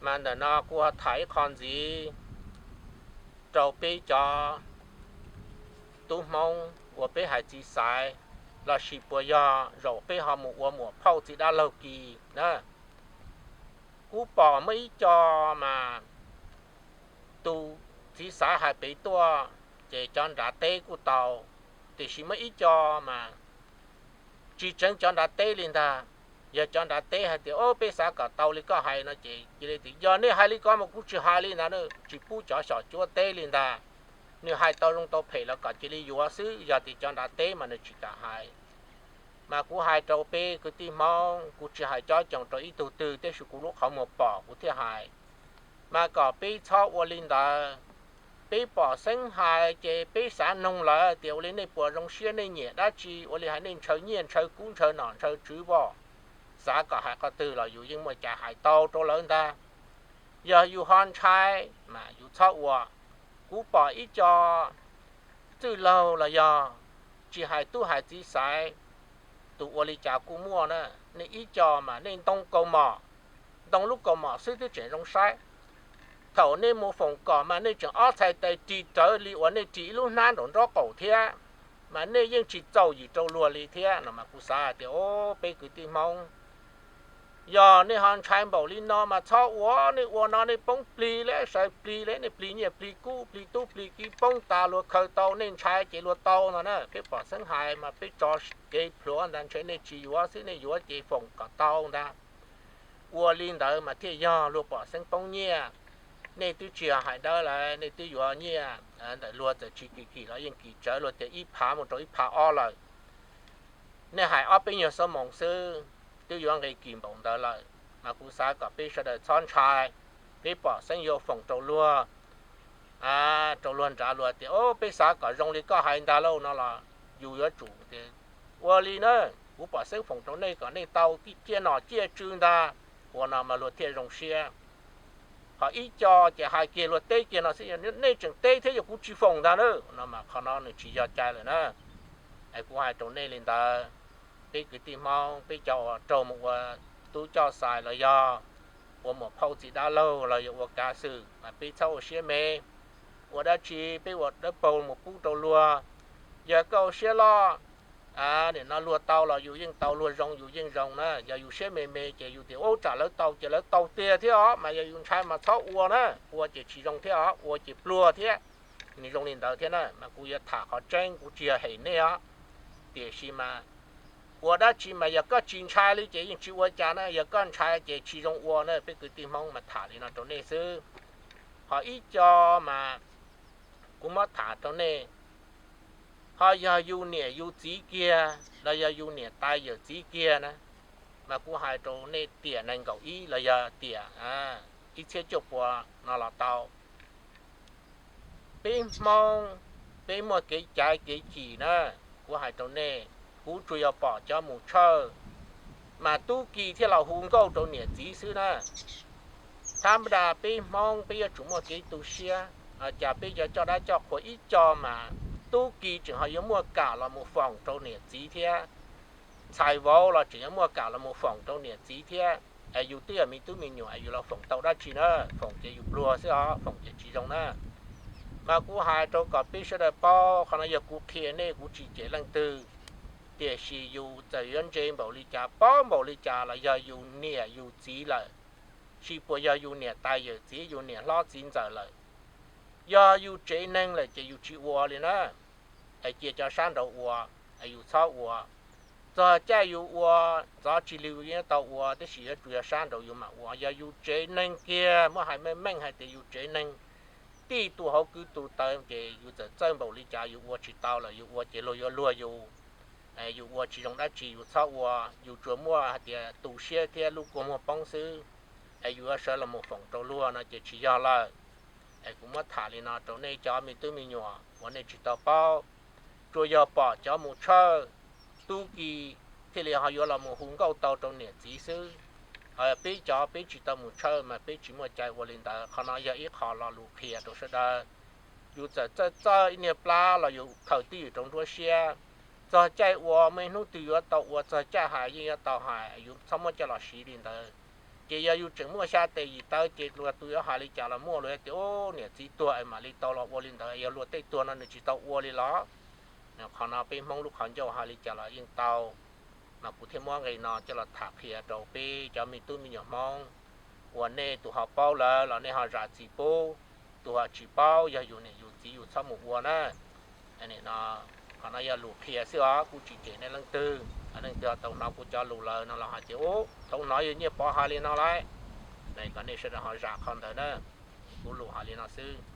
Mas ntawm no kuv ho tham ib qho ntxiv rau peb cov tub Hmoob uas peb hais txiv xaiv, lossis puas yog zaum peb ho mus ua muam phauj txiv dab laug kis na. Kuv pom muaj ib co mas tus txiv xaiv hais pem tuaj, ces cov nrad teb kuj tau, tiam sis muaj ib co mas tsis tseev cov nrad teb li ntag. Yog cov nrad teb hais tias, o, peb xav kom tau li koj hais no ces cia li tias, yog nej hais li ko mas kuv tsis hais li ntag, tsis pub cov xyom cuab teb li ntag. Nws hais tau zoo tau phem los kom cia li yuav xwb, yog tias cov nrad teb mas nws tsis kam hais. Mas kuv hais rau peb kwv tij Hmoob, kuv tsis hais cob coos rau ib tug twg, tiam sis kuv lub qhov muag pom kuv thiaj hais. Mas kom peb txhob ua li ntawd. Peb pom xeeb hais ces peb xav noog lawv tias, ua li nej puas zoo siab, nej nyiam dab tsi, ua li hais nej ntshaw nyiaj ntshaw kub ntshaw nom ntshaw tswv pom. Xav kom hais qhov twg los yus yeej muaj cai hais tau rau lawv ntag. Yog yus ho ntshai mas yus txhob ua. Kuv pom ib co txwj laug los yog tsis hais tub hais txiv xaiv, tus ua li cas kuj muaj na. Nej ib co mas nej ntoo kaus mom, ntoo lub kaus mom xwb twb tseem zoo saib. Thaum nej mus foom kom mas nej tseem ob txhais tes ris rawv li uas nej ris ib lub hnab nraum nraub qaum thiab, mas nej yeej tsis txaus yim rau luag li thiab no. Mas kuv xav hais tias, o, peb kwv tij Hmoob, yog nej ho ntshai npaum li no mas txhob ua. Nej ua no nej poob plig li, sawv plig li, nej plig nyiaj plig kub plig tub plig kiv poob tas, luag khaws tau, nej ntshai ces luag tau no na. Peb pom xeeb hais mas peb tso kev plhuav ntag, ntshe nej tsis yuav xwb, nej yuav ces foom kom tau ntag. Ua li ntawd mas thiaj yog luag pom xeeb poob nyiaj. Nej twb tsis yog hais dawb lawm, nej twb yuav nyiaj ntawm luag txawm tsis kim kim los yeej kim tsawv, luag tias ib phav mus rau ib phav ob lawm. Nej hais ob peb nyuag xuab moos xwb twb yuav nqi kim npaum ntawd lawm. Mas kuv xav kom peb sawv daws txhob ntshai. Peb pom xeeb yuav foom rau luag, rau luag nrad, luag tias, o, peb xav kom zoo li koj hais ntag lauj no los yus yuav tsum tias, ua li na, kuv pom xeeb foom rau nej kom nej tau ciaj nom ciaj tswv ntag. Ua no mas luag thiaj zoo siab. Ho ib co ces hais kiag luag teb kiag no xwb, nej tseem teb thiab, yog kuv tsis foom ntag na no mas qhov no nws tsis yog cai lawm na. Es kuv hais rau nej li ntawd, peb kwv tij Hmoob, peb cov uas raug mus ua tub coj xais los yog ua muam phauj txiv dab laug los yog ua kav xwm mas peb txhob ua siab me. Ua dab tsi peb ua dawb paug mus pub rau luag. Yog koj ua siab loj, nim no luag tau los yus yeej tau, luag zoo yus yeej zoo na. Yog yus siab me me ces yus tias, ub, tsam lawv tau ces lawv tau tiag thiab os, mas yog yus ntshai mas txhob ua na, ua ces tsis zoo thiab os, ua ces pluag thiab. Nws zoo li ntawd thiab na, mas kuv yuav tham qhov tseeb, kuv tsis yog hem nej os. Tiam sis mas ua dab tsi mas yog koj tsis ntshai li ces yeej tsis ua cas na, yog koj ntshai ces tsis zoo ua na, peb kwv tij Hmoob mas tham li no rau nej xwb. Ho ib co mas kuv muab tham rau nej, ho yog yus niam yus txiv kiag los yog yus niam tais yawm txiv kiag na, mas kuv hais rau nej tiam nees nkaum ib los yog tiam ib txhiab cuaj pua no los tau. Peb Hmoob, peb muaj kev caiv kev chim na, kuv hais rau nej, kuv tsuas yog pom cov mus tshawj mas tub ki thiaj los hu nkauj rau niam txiv xwb na. Thab npa da peb Hmoob peb yuav tsum muaj kev tu siab, cas peb cov coj dab coj qhua ib co mas tub ki tseem ho yuav muaj kam los mus foom rau niam txiv thiab, ntxhais vauv los tseem yuav muaj kam los mus foom rau niam txiv thiab. Es yus twb yog me tub me nyuam es yus los foom tau dab tsi na, foom ces yus pluag xwb os, foom ces tsis zoo na. Mas kuv hais rau kom peb sawv daws paub, qhov no yog kuv qhia nej, kuv tsis cem leej twg. Tiam sis yus txawm yuav ntse npaum li cas, paub npaum li cas los yog yus niam yus txiv lawm, tsis puas yog yus niam tais yawm txiv, yus niam hlob txiv ntxawm lawm. Yog yus tsev neeg lawm ces yus tsis ua li na, es cia cov sab nraud ua, es yus txhob ua. Txog caij yus ua, ntxov tsis li yus yeej tau ua, tab sis yuav tsum yog sab nraud yus mam ua. Yog yus tsev neeg kiag, muab hais meej meej hais tias yus tsev neeg tij tu hauv kwv tu taw ces yus txawm txawj npaum li cas yus ua tsis tau lawm, yus ua ces luag yuav luag yus. Yus ua tsis zoo dab tsi yus txhob ua, yus tsuas muaj hais tias tu siab thiab lub kua muag poob xwb. Es yus yuav sawv los mus foom rau luag no ces tsis yog lawm. Es kuv muab tham li no rau nej cov me tub me nyuam uas nej tsis tau paub. Tsuas yog pom cov mus tshawj tub ki thiaj li ho yuav los mus hu nkauj tau rau niam txiv xwb. Peb cov peb tsis tau mus tshawj mas peb tsis muaj cai ua li ntawd. Qhov no yog ib qho lo lus qhia rau sawv daws. Yus txawm txawj txawj ib niag plab los yus khaws twj ywm rau nruab siab. Txog caij ua muaj ib hnub twg yuav tau ua, txog caij hais yeej yuav tau hais, yus txhob muab coj los siv li ntawd. Ces yog yus tseem muaj xya tes yim taw ces luag tus yuav hais li cas los muaj, luag tias, Ub, niam txiv tuag es mam li tau los ua li ntawd, yog luag tej tuag no nws tsis tau ua li los? Qhov no peb Hmoob lub qhov ncauj hais li cas los yeej tau. Mas kuv thiaj muab nqe no coj los tham qhia rau peb cov me tub me nyuam Hmoob uas nej tus ho paub lawm los nej ho zam txim pub, tus ho tsis paub yog yus niam yus txiv yus txhob mus ua na. Qhov no yog lus qhia xwb os, kuv tsis cem nej leej twg. Leej twg ho tau hnov kuv cov lus lawm no los hais tias, Ub, thaum hnov yog Nyiaj Pov hais li no lawm, kom nej sawv daws ho zam qhov ntawd na. Kuv lus hais li no xwb.